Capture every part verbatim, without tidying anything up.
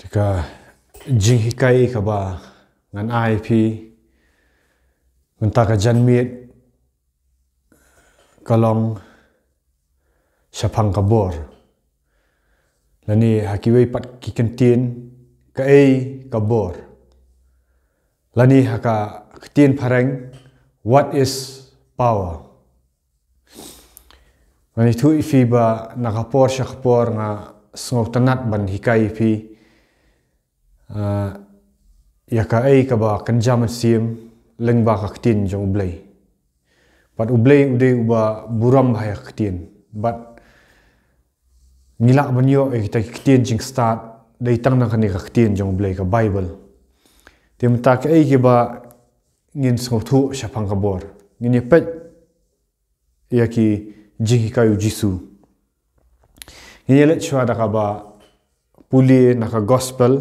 Ka jinghikai kaba ngan ai phi mynta ka janmiet ka long shaphang ka bor. Lane ha kiwei pat ki kyntien, kaei ka bor. Lane ha ka ktien phareng, what is power? Ngan ïathuh ïa phi ba na ka por sha ka por nga sngewtynnat ban hikai ïa phi, ah, ïa kaei kaba kynja mynsiem lyngba ka ktien jong U Blei. Bad U Blei u dei uba burom bha ïa ka ktien. Bad ngi lah ban ïoh ïa kita ki ktien jingstad dei tang na kane ka ktien jong U Blei, ka Baibl. Te mynta kaei kaba ngin sngewthuh shaphang ka bor? Ngin ïa peit ïa ki jinghikai U Jisu. Ngin ïa leit shuwa da kaba pule na ka Gospel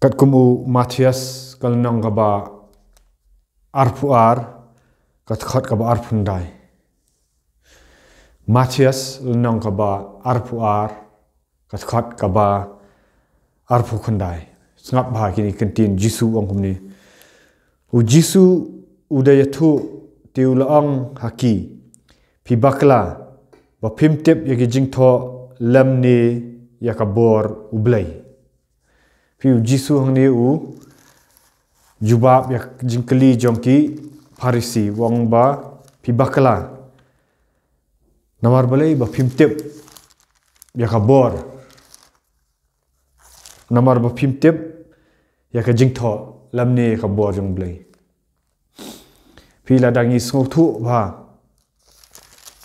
katkum u Mathaios, ka lynnong kaba arphew ar, ka dkhot kaba arphew khyndai. Mathaios lynnong kaba arphew ar, ka dkhot kaba arphew khyndai. Sngap bha kine ki kyntien. Jisu u ong kumne. U Jisu u da ïathuh te u la ong ha ki, phi bakla ba phim tip ïa ki jingthoh lymne ïa ka bor U Blei. Phi, U Jisu hangne u jubab ïa ka jingkylli jong ki Pharisi, u ong ba phi bakla. Namar balei? Ba phim tip ïa ka bor. Namar ba phim tip ïa ka jingthoh lymne ïa ka bor jong U Blei. Phi, lada ngi sngewthuh bha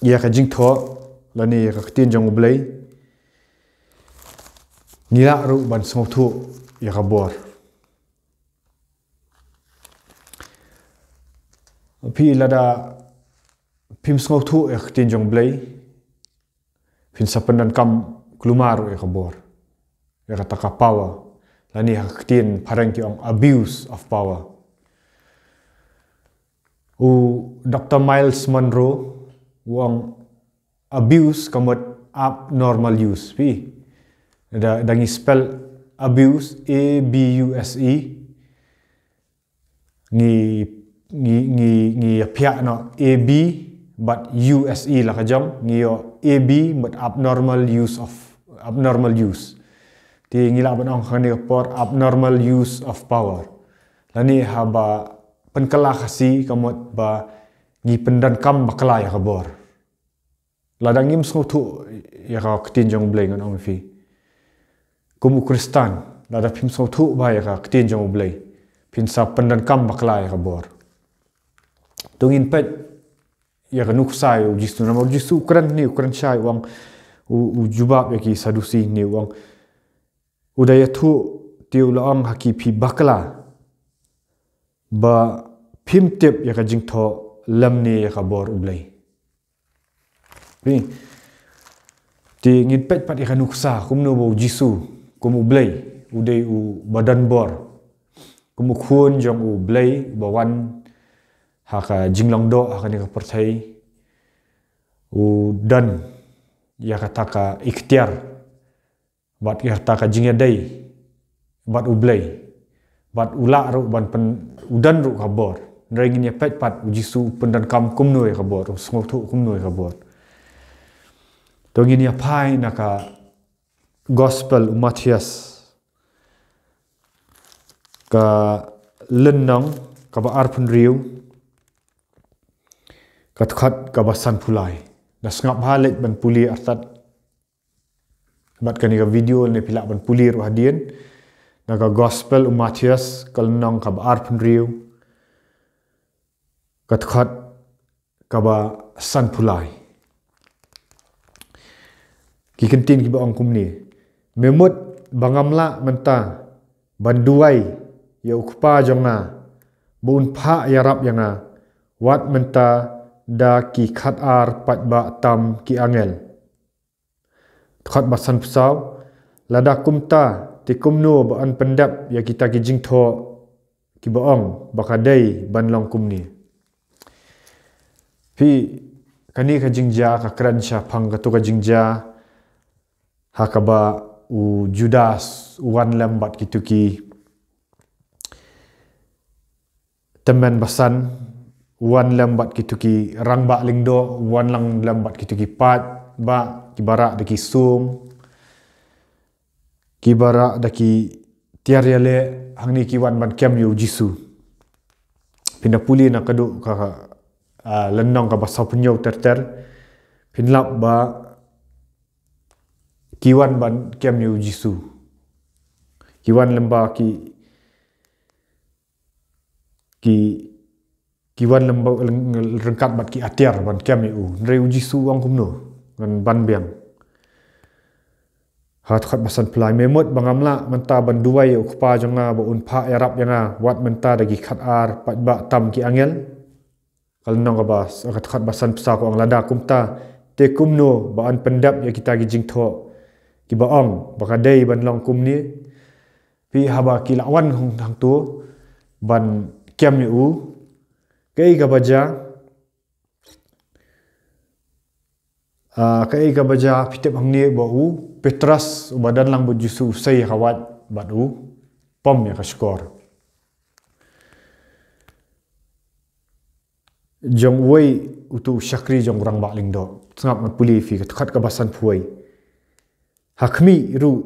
ïa ka jingthoh lane ïa ka ktien jong U Blei, ngi lah ruh ban sngewthuh ïa ka bor. Phi, lada phim sngewthuh ïa ka ktien jong U Blei, phin sa pyndonkam kulmar ruh ïa ka bor, ïa kata ka power. Lane ha ka ktien phareng ki ong abuse of power. U Doktor Myles Munroe u ong abuse ka mut abnormal use. Phi, da, da ngi spell abuse, A B U S E, ngi, ngi, ngi, ngi ïa phiah noh A B bad U S E la ka jong, ngi ïoh A B mut abnormal use of, abnormal use. Te ngi lah ban ong ha kane ka por abnormal use of power. Lane haba pynkylla Khasi ka mut ba ngi pyndonkam bakla ïa ka bor. Lada ngim sngewthuh ïa ka ktien jong U Blei, ngan ong ïa phi, kum u Khristan, lada phim sngewthuh bha ïa ka ktien jong U Blei, phin sa pyndonkam bakla ïa ka bor. To ngin peit ïa ka nuksa ïa U Jisu. Namar U Jisu u kren hangne, u kren shai, u ong, u, u jubab ïa ki Sadusi hangne, u ong, u da ïathuh te u la ong ha ki, phi bakla ba phim tip ïa ka jingthoh lymne ïa ka bor U Blei. Phi, te ngin peit pat ïa ka nuksa kumno ba U Jisu kum U Blei u dei uba don bor, kum u Khun jong U Blei uba wan ha ka jinglong doh ha kane ka pyrthei, u don ïa kata ka iktiar bad ïa kata ka jingïadei bad U Blei, bad u lah ruh ban pyn, u don ruh ka bor. Hynrei ngin ïa peit pat U Jisu u pyndonkam kumno ïa ka bor, u sngewthuh kumno ïa ka bor. To ngin ïa phai na ka Gospel u Mathaios, ka lynnong kaba arphew hynriew, ka dkhot kaba sanphew lai. Da sngap bha, leit ban pule artat bad kane ka video, ne phi lah ban pule ruh hadien. Na ka Gospel u Mathaios, ka lynnong kaba arphew hynriew, ka dkhot kaba sanphew lai. Ki kyntien kiba ong kumne: Me mut ba ngam lah mynta ban duwai ïa U Kpa jong nga ba un phah ïarap ïa nga, wat mynta da ki khatar paidbah tam ki angel. Dkhot ba sanphew saw: Lada kumta, te kumno ba yn pyndep ïa kita ki jingthoh kiba ong ba ka dei ban long kumne? Phi, kane ka jingjia ka kren shaphang kato ka jingjia ha kaba u Judas u wan lem bad kitu ki tymmen basan, u wan lem bad kitu ki rangbah lyngdoh, u wan lang lem bad kitu ki paid ba, ki ba rah da ki sum, ki ba rah da ki tiar ïaleh, hangne ki wan ban kem ïa u Jisu. Phin da pule na kadu ka, ah, lynnong kaba sawphew hynñiew ter ter, phin lap ba ki wan ban kem ïa u Jisu. Ki wan lem ba ki, ki, ki wan lem ba, lem, ryngkat bad ki atiar ban kem ïa u. Hynrei u Jisu u ong kumno? Ngan ban biang. Ha dkhot ba sanphew lai: Me mut ba ngam lah mynta ban duwai ïa u Kpa jong nga ba un phah ïarap ïa nga wat mynta da ki khatar paidbah tam ki angel? Ka lynnong kaba, ka dkhot ba sanphew saw ka ong: Lada kumta, te kumno ba yn pyndep ïa kita ki jingthoh kiba ong ba ka dei ban long kumne? Phi, haba ki la wan hangto ban kem ïa u, kaei kaba jia? Ah, kaei kaba jia? Phi tip hangne ba u Petros uba don lang bad u Jisu u sei ïa ka wait bad u pom ïa ka shkor jong uwei, utu u shakri jong u rangbah lyngdoh. Sngap, ngan pule ïa phi ka dkhot kaba sanphew wei. Ha khmih ruh,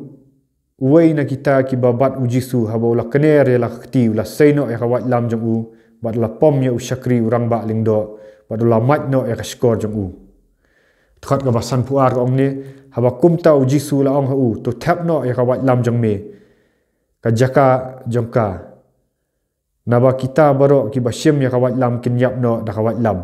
uwei na kita kiba bat u Jisu, haba u la kner ïa la ka kti, u la sei noh ïa ka waitlam jong u, bad u la pom ïa u shakri u rangbah lyngdoh, bad u la mait noh ïa ka shkor jong u. Dkhot kaba sanphew ar ka ong ne: Haba kumta u Jisu u la ong ha u, To thep noh ïa ka waitlam jong me, ka jaka jong ka, naba kita baroh kiba shim ïa ka waitlam kin ïap noh da ka waitlam.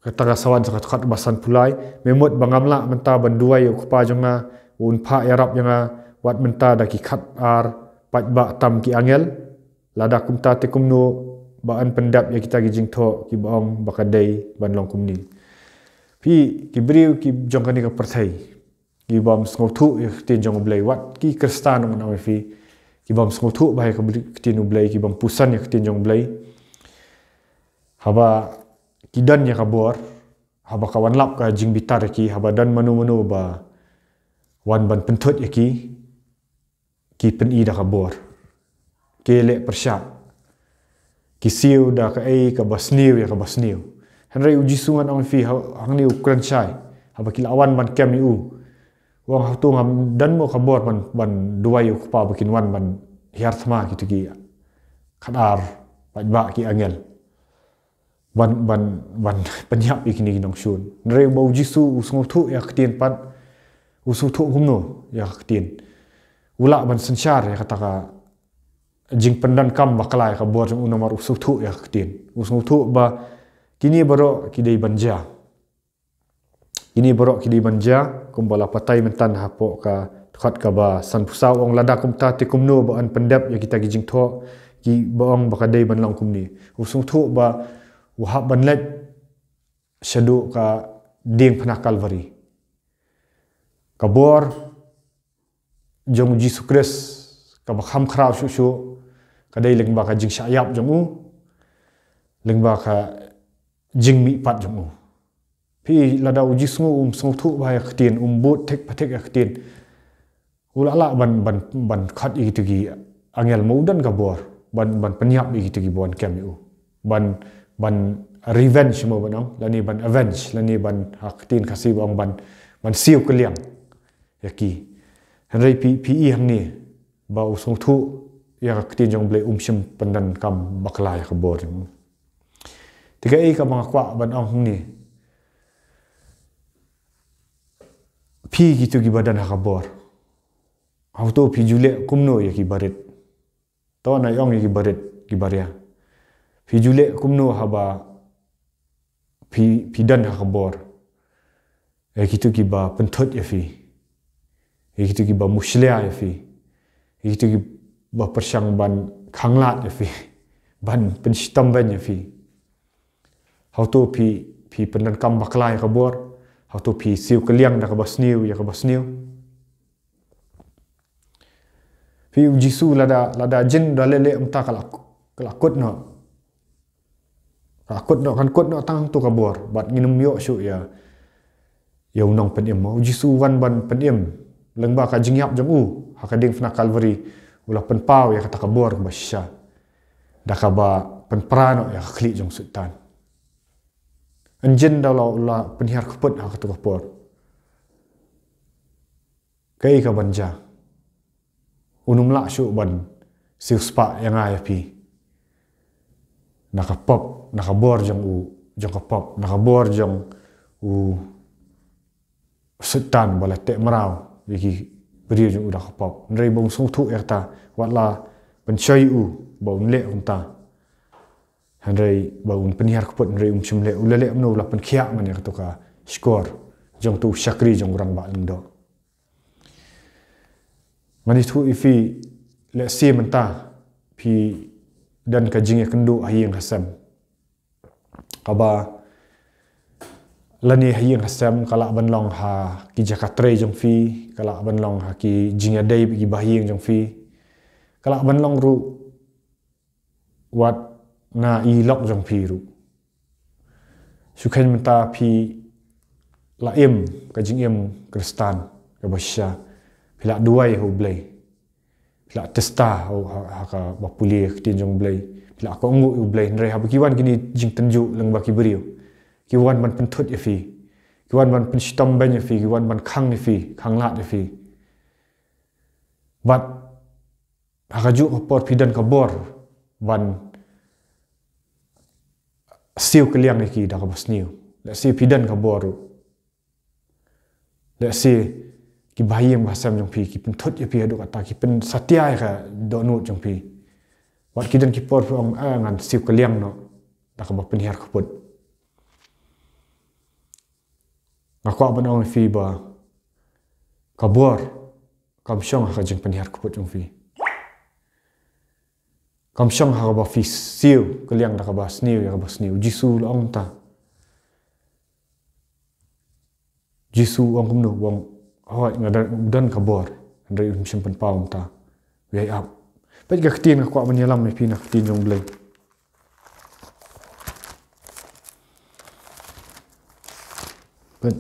Kata ka sa wan sa ka dkhot ba sanphew lai: Me mut ba ngam lah mynta ban duwai ïa u Kpa jong nga ba un phah ïarap ïa nga wat mynta da ki khatar paidbah tam ki angel? Lada kumta, te kumno ba yn pyndep ïa kita ki jingthoh kiba ong ba ka dei ban long kumne? Phi, ki briew ki jong kane ka pyrthei, ki bym sngewthuh ïa ka ktien jong u Blei, wat ki Khristan ngan ong ïa phi, ki bym sngewthuh bha ïa ka bri-, ktien u Blei, ki bym puson ïa ka ktien jong u Blei, haba ki don ïa ka bor, haba ka wan lap ka jingbitar ïa ki, haba don mano mano ba wan ban pynthut ïa ki, ki pyni da ka bor, ki leh pyrshah, ki siew da kaei kaba sniew ïa kaba sniew. Hynrei u Jisu, ngan ong ïa phi, ha-, hangne u kren shai, haba ki la wan ban kem ïa u, u ong: Hato ngam don mo ka bor ban, ban duwai ïa u Kpa ba kin wan ban hiar thma kitu ki khatar paidbah ki angel, ban, ban, ban pynïap ïa kine ki nongshun? Hynrei ba u Jisu u sngewthuh ïa ka ktien pat, u sngewthuh kumno ïa ka ktien? U lah ban synshar ïa kata ka jingpyndonkam bakla ïa ka bor jong u namar u sngewthuh ïa ka ktien. U sngewthuh ba kine baroh ki dei ban jia. Kine baroh ki dei ban jia, kumba la batai mynta hapoh ka dkhot kaba sanphew saw, u ong: Lada kumta, te kumno ba yn pyndep ïa kita ki jingthoh kiba ong ba ka dei ban long kumne? U sngewthuh ba u hap ban leit shaduh ka diengphna Kalbari. Ka bor jong u Jisu Khrist kaba kham khraw shuh shuh ka dei lyngba ka jingshah ïap jong u, lyngba ka jingmihpat jong u. Phi, lada u Jisu um sngewthuh bha ïa ka ktien, um bud thik pathik ïa ka ktien, u lah lah ban, ban, ban khot ïa kitu ki angel, mo u don ka bor ban, ban pynïap ïa kitu kiba wan kem ïa u, ban, ban revenge mo ban ong, lane ban avenge, lane ban, ha ka ktien Khasi ba ong, ban, ban siew kylliang ïa ki. Hynrei phi, phi i hangne ba u sngewthuh ïa ka ktien jong u Blei, um shym pyndonkam bakla ïa ka bor jong u. Te kaei kaba nga kwah ban ong hangne, phi kitu kiba don ha ka bor, hato phi ju leh kumno ïa ki barit? To ngan ong ïa ki barit, ki baria. Phi ju leh kumno haba phi, phi don ha ka bor, ïa kitu kiba pynthut ïa phi, ïa kitu kiba mushlia ïa phi, ïa kitu kiba pyrshang ban khanglad ïa phi, ban pynshitom beiñ ïa phi? Hato phi, phi pyndonkam bakla ïa ka bor? Hato phi siew kylliang da kaba sniew ïa kaba sniew? Phi, u Jisu lada, lada jin da leh leh mynta ka la, ka la kut noh. Ka la kut noh, kan kut noh tang hangto ka bor, bad ngin ym ïoh shuh ïa, ïa u nongpynim. U Jisu u wan ban pynim lyngba ka jingïap jong u ha ka diengphna Kalbari, u la pynpaw ïa kata ka bor kaba shisha da kaba pynpra noh ïa ka khlieh jong u Soitan. Ynjin da u la, u la pynhiar kput ha kato ka por, kaei kaban jia? Un ym lah shuh ban siewspah ïa nga ïa phi na ka pop, na ka bor jong u, jong ka pop, na ka bor jong u Soitan ba la teh mraw ïa ki briew jong u da ka pop. Hynrei ba un sngewthuh ïa kata, wat la pynshoi u ba un leh kumta, hynrei ba un pynhiar kput, hynrei um shym leh. U la leh kumno? U la pynkhiah man ïa kato ka shkor jong uto u shakri jong u rangbah lyngdoh. Ngan ïathuh ïa phi, lehse mynta phi don ka jingïakynduh ha ïing ha sem, kaba lane ha ïing ha sem ka lah ban long ha ki jaka trei jong phi, ka lah ban long ha ki jingïadei bad ki bahaïing jong phi, ka lah ban long ruh wat na i lok jong phi ruh. Shu kheiñ mynta phi la im ka jingim Khristan kaba shisha, phi la duwai ha U Blei, phi la testa ha, ha, ha kaba pule ka ktien jong U Blei, phi la kohnguh ïa U Blei, hynrei haba ki wan kine ki jingtynjuh lyngba ki briew, ki wan ban pynthut ïa phi, ki wan ban pynshitom beiñ ïa phi, ki wan ban khang ïa phi, khanglad ïa phi. Bad ha kajuh ka por phi don ka bor ban siew kylliang ïa ki da kaba sniew. Lehse phi don ka bor ruh. Lehse ki bahaïing bahasem jong phi ki pynthut ïa phi haduh katta, ki pynsatia ïa ka dohnud jong phi. Wat ki don ki por phi ong, "Ah, ngan siew kylliang noh da kaba pynhiar kput." Nga kwah ban ong ïa phi ba ka bor kam shong ha ka jingpynhiar kput jong phi. Kam shong ha kaba phi siew kylliang da kaba sniew ïa kaba sniew. U Jisu u la ong kumta. U Jisu u ong kumno? U ong, "Hooid, nga don, don ka bor, hynrei um shym pynpaw kumta. Wei ap." Peit ka ktien, nga kwah ban ïalam ïa phi na ka ktien jong U Blei. Peit.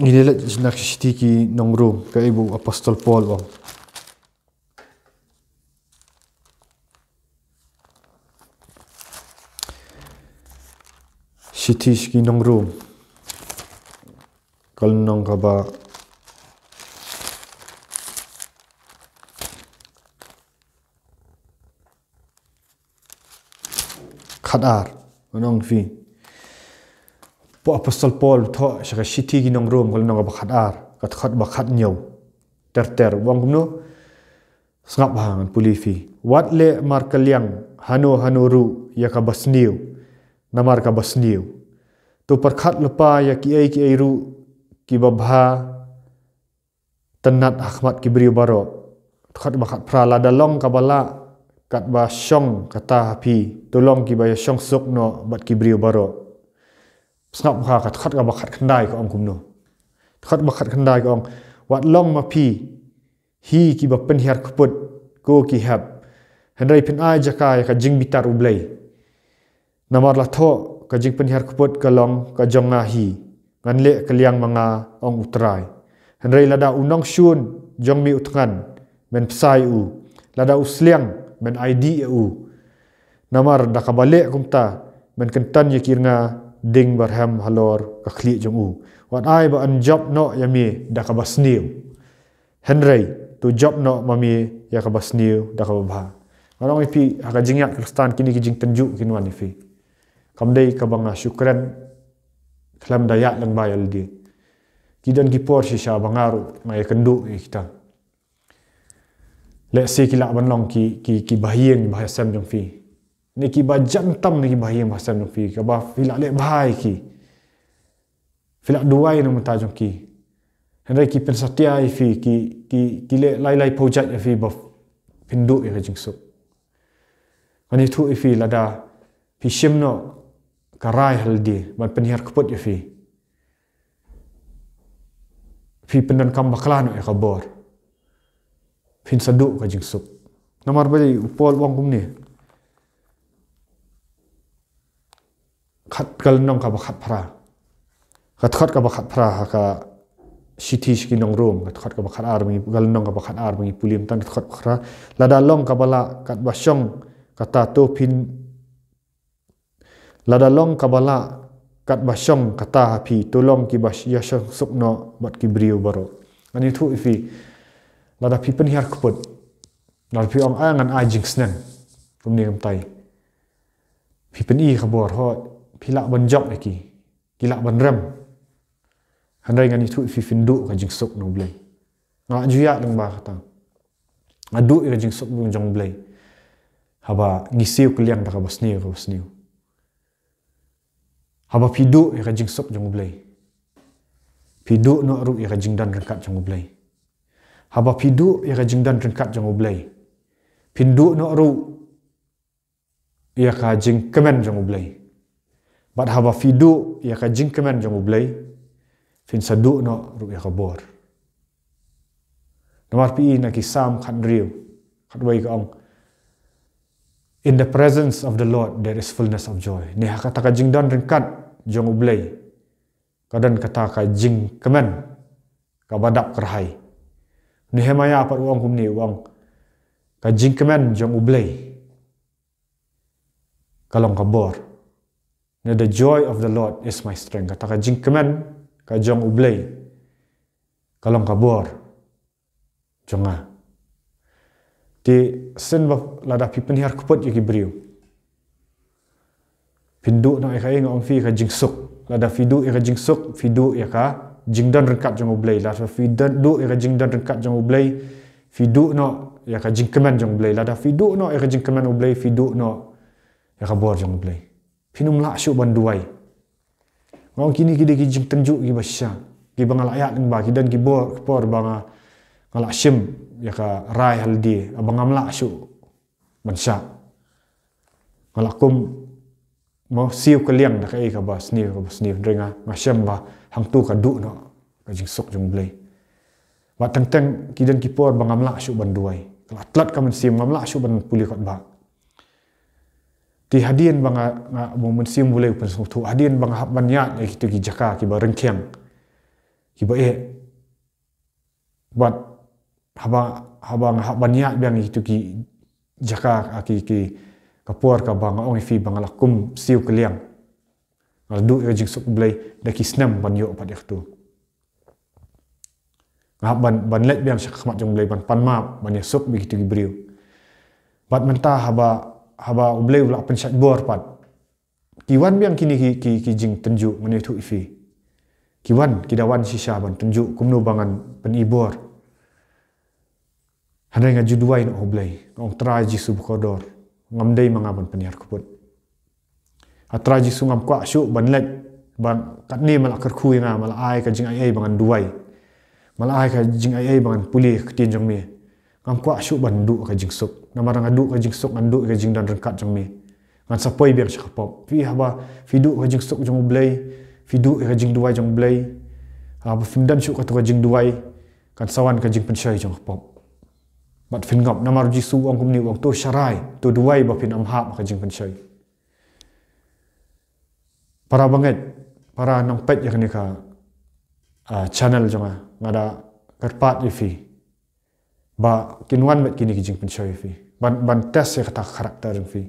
Ngi leit na ka shithi ki nong Rom, kaei ba u apostol Paul u ong. Shithi sha ki nong Rom, ka lynnong kaba khatar. Ngan ong ïa phi, u apostol Paul u thoh sha ka shithi ki nong Rom, ka lynnong kaba khatar, ka dkhot ba khathynñiew ter ter, u ong kumno? Sngap bha, ngan pule ïa phi. Wat leh markylliang hano hano ruh ïa kaba sniew namar kaba sniew. To pyrkhat lypa ïa kiei kiei ruh kiba bha tynnad ha khmat ki briew baroh. Dkhot ba khatphra, lada long kaba lah katba shong kata ha phi, to long kiba ïashong suk noh bad ki briew baroh. Sngap bha, ka dkhot kaba khatkhyndai ka ong kumno? Dkhot ba khatkhyndai ka ong, wat long ma phi hi kiba pynhiar kput, ko ki hep, hynrei phin ai jaka ïa ka jingbitar U Blei. Namar la thoh, ka jingpynhiar kput ka long ka jong nga hi, ngan leh kylliang ma nga, ong U Trai. Hynrei lada u nongshun jong me u thngan, men bsa ïa u, lada u sliang, men ai dih ïa u. Namar da kaba leh kumta, men kyntan ïa ki rnga ding barhem halor ka khlieh jong u. Wat ai ba yn jop noh ïa me da kaba sniew, hynrei to jop noh ma me ïa kaba sniew da kaba bha. Ngan ong ïa phi, ha ka jingïaid Khristan kine ki jingtynjuh kin wan ïa phi. Kam dei kaba nga shu kren khlem da ïaid lyngba ïa lade. Ki don ki por shisha ba nga ruh nga ïakynduh ïa kita. Lehse ki lah ban long ki, ki, ki bahaïing bahasem jong phi, ne kiba jan tam na ki bahaïing bahasem jong phi, kaba phi la leh bha ïa ki, phi la duwai na ka bynta jong ki, hynrei ki pynsatia ïa phi, ki, ki, ki leh lai lai phew jait ïa phi ba phin duh ïa ka jingsuk. Ngan ïathuh ïa phi, lada phi shim noh ka rai ha lade ban pynhiar kput ïa phi, phi pyndonkam bakla noh ïa ka bor, phin sa duh ka jingsuk. Namar balei? U Paul u ong kumne, khat, ka lynnong kaba khatphra, Ka dkhot kaba khatphra ha ka shithi sha ki nong Rom, ka dkhot kaba khatar ba ngi, ka lynnong kaba khatar ba ngi pule mynta, ka dkhot kaba khatar. Lada long kaba lah katba shong, kata to phin, lada long kaba lah katba shong, kata ha phi, to long kiba ïashongsuk noh bad ki briew baroh. Ngan ïathuh ïa phi, lada phi pynhiar kput, lada phi ong, "Ai, ngan ai jingsneng kumne kumtai." Phi pyni ka bor, ho, phi lah ban jop ïa ki, ki lah ban rem. Hynrei ngan ïathuh ïa phi, phin duh ka jingsuk na U Blei. Nga la ju ïathuh lyngba kata. Nga duh ïa ka jingsuk jong U Blei haba ngi siew kylliang da kaba sniew, kaba sniew. Haba phi duh ïa ka jingsuk jong U Blei, phi duh noh ruh ïa ka jingdon ryngkat jong U Blei. Haba phi duh ïa ka jingdon ryngkat jong U Blei, phin duh noh ruh ïa ka jingkmen jong U Blei. Bad haba phi duh ïa ka jingkmen jong U Blei, phin sa duh noh ruh ïa ka bor. Namar phi i na ki Salm khathynriew, khatwei ka ong, "In the presence of the Lord there is fullness of joy." Ne ha kata ka jingdon ryngkat jong U Blei, ka don kata ka jingkmen kaba dap kyrhai. Nehemiah pat u ong kumne, u ong, ka jingkmen jong U Blei ka long ka bor. Ne, "The joy of the Lord is my strength." Kata ka jingkmen ka jong U Blei ka long ka bor jong nga. Te shisien ba lada phi pynhiar kput ïa ki briew, phin duh noh ïa ka, nga ong phi, ka jingsuk. Lada phi duh ïa ka jingsuk, phi duh ïa ka jingdon ryngkat jong U Blei. Lada phi duh ïa ka jingdon ryngkat jong U Blei, phi duh noh ïa ka jingkmen jong U Blei. Lada phi duh noh ïa ka jingkmen U Blei, phi duh noh ïa ka bor jong U Blei. Phin ym lah shuh ban duwai. Nga ong kine ki dei ki jingtynjuh kiba shisha, kiba nga la ïathuh lyngba, ki don ki bor, ki por ba nga, nga la shim ïa ka rai ha lade, ba ngam lah shuh ban shah. Nga la kum, mo, siew kylliang da kaei kaba sniew, kaba sniew, hynrei nga, nga shem ba hangto ka duh noh ka jingsuk jong U Blei. Bad teng teng ki don ki por ba ngam lah shuh ban duwai. Ka la tlot ka mynsiem, ngam lah shuh ban pule kot ba. Te hadien ba nga, nga, mo, mynsiem U Blei u pynsngewthuh, hadien ba nga hap ban ïaid ïa kito ki jaka kiba ryngkiang, kiba eh. Bad haba, haba nga hap ban ïaid biang ïa kito ki jaka, ah, ki, ki, ka por kaba nga ong ïa phi ba nga la kum siew kylliang. Nga la duh ïa ka jingsuk U Blei, da ki snem ban ïoh pat ïa kato. Nga hap ban, ban leit biang sha khmat jong U Blei, ban pan map, ban ïasuk bad kito ki briew. Bad mynta haba, haba U Blei u la pynshait bor pat, ki wan biang kine ki, ki, ki jingtynjuh, ngan ïathuh ïa phi. Ki wan, ki da wan shisha ban tynjuh kumno ba ngan pyni bor. Hynrei nga ju duwai noh ha U Blei, nga ong, Trai Jisu bakordor, ngam dei ma nga ban pynhiar kput. A Trai Jisu, ngam kwah shuh ban leit, ban katne ma la kyrkhu ïa nga, ma la ai ka jingaiei ba ngan duwai, ma la ai ka jingaiei ba ngan pule ka ktien jong me. Ngam kwah shuh ban duh ka jingsuk. Namar nga duh ka jingsuk, ngan duh ka jingdon ryngkat jong me, ngan sa poi biang sha ka pop. Phi, haba phi duh ka jingsuk jong U Blei, phi duh ka jingduwai jong U Blei, haba phim don shuh kato ka jingduwai, kan sa wan ka jingpynshoi jong ka pop. Bad phin ngop, namar U Jisu u ong kumne, u ong, to sharai, to duwai ba phin ym hap ka jingpynshoi. Para bangeit, para nongpeit ïa kane ka, ah, channel jong nga, nga da kyrpad ïa phi ba kin wan bad kine ki jingpynshoi ïa phi, ban, ban test ïa kata ka character jong phi.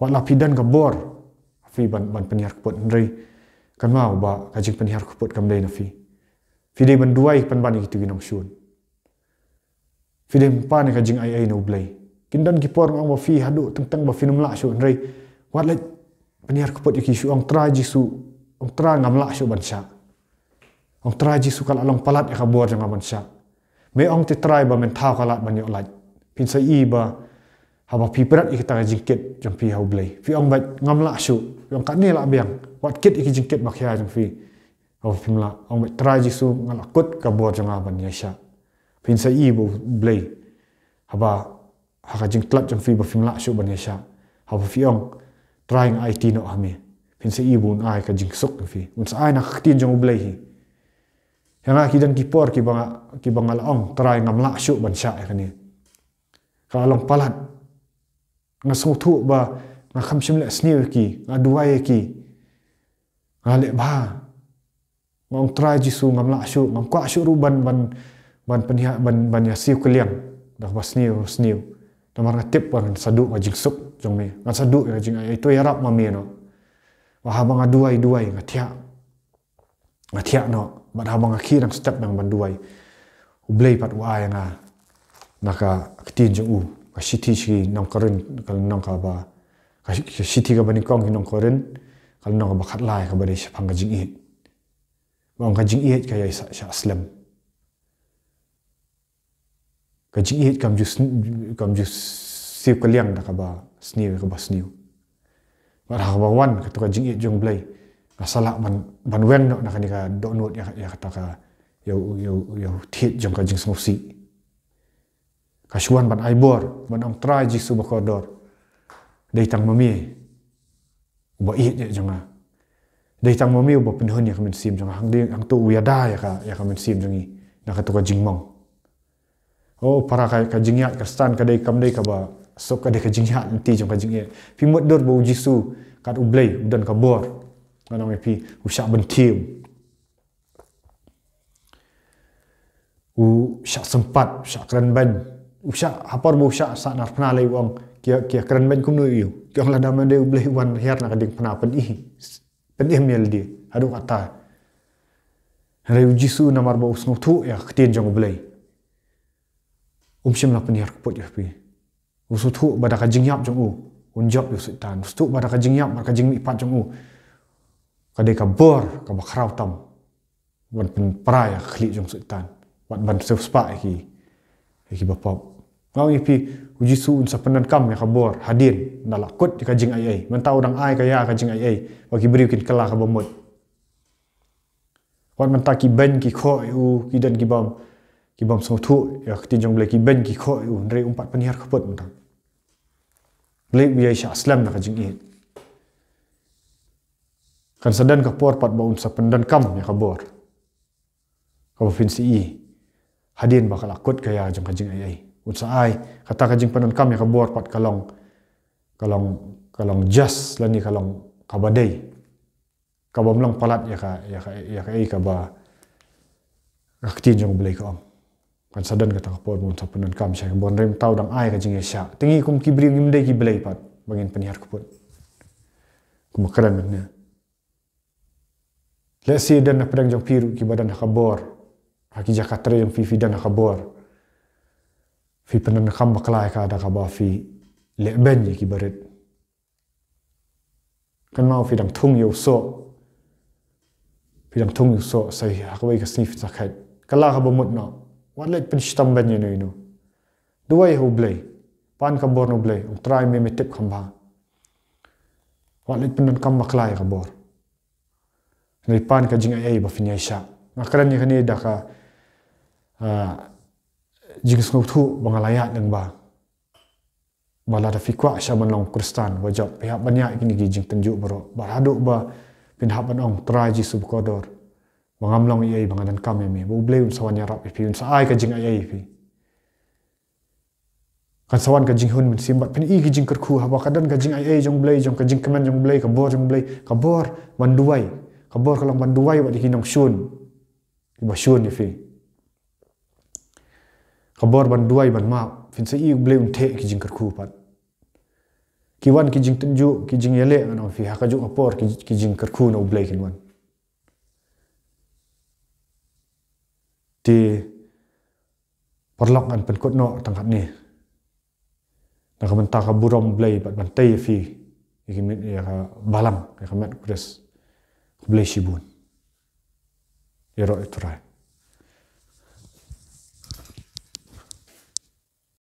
Wat la phi don ka bor phi ban, ban pynhiar kput, hynrei kynmaw ba ka jingpynhiar kput kam dei na phi. Phi dei ban duwai pynban ïa kito ki nongshun. Phi dei ban pan ïa ka jingaiei na U Blei. Kin don ki por, nga ong, ba phi haduh teng teng ba phin ym lah shuh, hynrei wat leit pynhiar kput ïa ki shu ong, Trai Jisu, ong, Trai, ngam lah shuh ban shah. Ong, Trai Jisu, ka la long palat ïa ka bor jong nga ban shah. Me ong te Trai ba men thaw ka lad ban ïoh lait. Phin sa ïohi ba haba phi pyrkhat ïa kata ka jingkit jong phi ha U Blei, phi ong, bad ngam lah shuh. Phi ong, katne lah biang. Wat kit ïa ki jingkit ba khia jong phi haba phim lah. Ong, bad Trai Jisu, nga la kut ka bor jong nga ban ïaishah. Phin sa ïohi ba U Blei, haba ha ka jingtlot jong phi ba phim lah shuh ban ïaishah, haba phi ong, Trai, nga aiti noh ha me, phin sa ïohi ba un ai ka jingsuk ïa phi. Un sa ai na ka ktien jong U Blei hi. Ïa nga ki don ki por kiba nga, kiba nga la ong, Trai, ngam lah shuh ban shah ïa kane. Ka la long palat. Nga sngewthuh ba nga kham shym leh sniew ïa ki, nga duwai ïa ki, nga leh bha. Nga ong Trai Jisu, ngam lah shuh, ngam kwah shuh ruh ban, ban, ban pynïa, ban, ban ïa siew kylliang da kaba sniew, sniew. Namar nga tip ba ngan sa duh ka jingsuk jong me. Ngan sa duh ïa ka jingaiei, to ïarap ma me noh. Ba haba nga duwai, duwai, nga thiah. Nga thiah noh, bad haba nga khie dang step dang ban duwai, U Blei pat u ai ïa nga na ka ktien jong u, ka shithi sha ki nong Korinth, ka lynnong kaba, ka shi-, ka shithi kaba nyngkong ki nong Korinth, ka lynnong kaba khatlai, kaba dei shaphang ka jingïeit. Ba ong ka jingïeit ka ïai shah, shah slem. Ka jingïeit kam ju sn-, kam ju siew kylliang da kaba sniew, kaba sniew. Bad ha kaba wan kato ka jingïeit jong U Blei, nga sa lah ban, ban weng noh na kane ka dohnud ïa, ïa kata ka, ïa u, ïa u, ïa u thied jong ka jingsngewsih. Ka shu wan ban ai bor, ban ong Trai Jisu ba kordor, dei tang ma me uba ïeit ïa jong nga. Dei tang ma me uba pynhun ïa ka mynsiem jong nga. Hang dei, hangto u ïada ïa ka, ïa ka mynsiem jong ngi na kato ka jingmong. Oh para, ka, ka jingïaid Khristan ka dei, kam dei kaba suk, ka dei ka jingïaid lynti jong ka jingïeit. Phi mutdur ba U Jisu kat U Blei u don ka bor. Ngan ong ïa phi, u shah bynthiew, u shah sympat, u shah kren beiñ, u shah, ha por ba u shah sahnarphna lei u ong, ki, ki kren beiñ kumno ïa u? Ki ong lada ma dei U Blei u wan hiar na ka diengphna, pyni, pynim ïa lade. Haduh katta. Hynrei U Jisu namar ba u sngewthuh ïa ka ktien jong U Blei, um shym la pynhiar kput ïa phi. U sngewthuh ba da ka jingïap jong u un jop ïa u Soitan. U sngewthuh ba da ka jingïap bad ka jingmihpat jong u, ka dei ka bor kaba khraw tam ban pynpra ïa ka khlieh jong u Soitan bad ban siewspah ïa ki, ïa ki bapop. Nga ong ïa phi, U Jisu un sa pyndonkam ïa ka bor hadien ba la kut ïa ka jingaiei. Mynta u dang ai ka ïa ka jingaiei ba ki briew kin kylla kaba mut. Wat mynta ki beiñ ki khoh ïa u, ki don ki bym, ki bym sngewthuh ïa ka ktien jong U Blei, ki beiñ ki khoh ïa u, hynrei um pat pynhiar kput mynta. U Blei u ïai shah slem na ka jingïeit. Kan sa don ka por pat ba un sa pyndonkam ïa ka bor kaba phin sa ïohi hadien ba ka la kut ka ïa jong ka jingaiei. Un sa ai kata ka jingpyndonkam ïa ka bor pat ka long, ka long, ka long just lane ka long kaba dei, ka bym long palat ïa ka, ïa ka, ïa kaei kaba ka ktien jong U Blei ka ong. Kan sa don kata ka por ba un sa pyndonkam sha ka bor, hynrei mynta u dang ai ka jingïaishah. Te ngi kum ki briew ngim dei ki blei pat ba ngin pynhiar kput. Kumba kren mynne, lehse don na pdeng jong phi ruh kiba don ha ka bor. Ha ki jaka trei jong phi, phi don ha ka bor. Phi pyndonkam bakla ïa ka da kaba phi leh beiñ ïa ki barit. Kynmaw, phi dang thung ïa u soh. Phi dang thung ïa u soh, sa ha kawei ka sngi phin sa kheit. Kylla kaba mut noh. Wat leit pynshitom beiñ ïano ïano. Duwai ha U Blei. Pan ka bor na U Blei. Ong Trai, me me tip kham bha. Wat leit pyndonkam bakla ïa ka bor. Hynrei pan ka jingaiei ba phin ïaishah. Nga kren ïa kane da ka, ah, jingsngewthuh ba nga la ïaid lyngba. Ba lada phi kwah sha ban long Khristan ba jop, phi hap ban ïaid kine ki jingtynjuh baroh. Bad haduh ba phin hap ban ong Trai Jisu ba kordor, ba ngam long ei ei, ba nga donkam ïa me, ba U Blei un sa wan ïarap ïa phi, un sa ai ka jingaiei ïa phi. Kan sa wan ka jinghun mynsiem bad phin ïohi ki jingkyrkhu haba ka don ka jingaiei jong U Blei, jong ka jingkmen jong U Blei, ka bor jong U Blei, ka bor ban duwai, ka bor ka long ban duwai bad ïa ki nongshun kiba shun ïa phi. Ka bor ban duwai ban map, phin sa ïohi U Blei un theh ki jingkyrkhu pat. Ki wan ki jingtynjuh, ki jingïaleh, ngan ong ïa phi, ha kajuh ka por ki, ki jingkyrkhu na U Blei kin wan. Te paralok, ngan pynkut noh tang katne. Na ka bynta ka burom Blei bad ban tei ïa phi, ïa ki met, ïa ka balang, ïa ka met Khrist. Khublei shibun. Ïaroh ïa U Trai.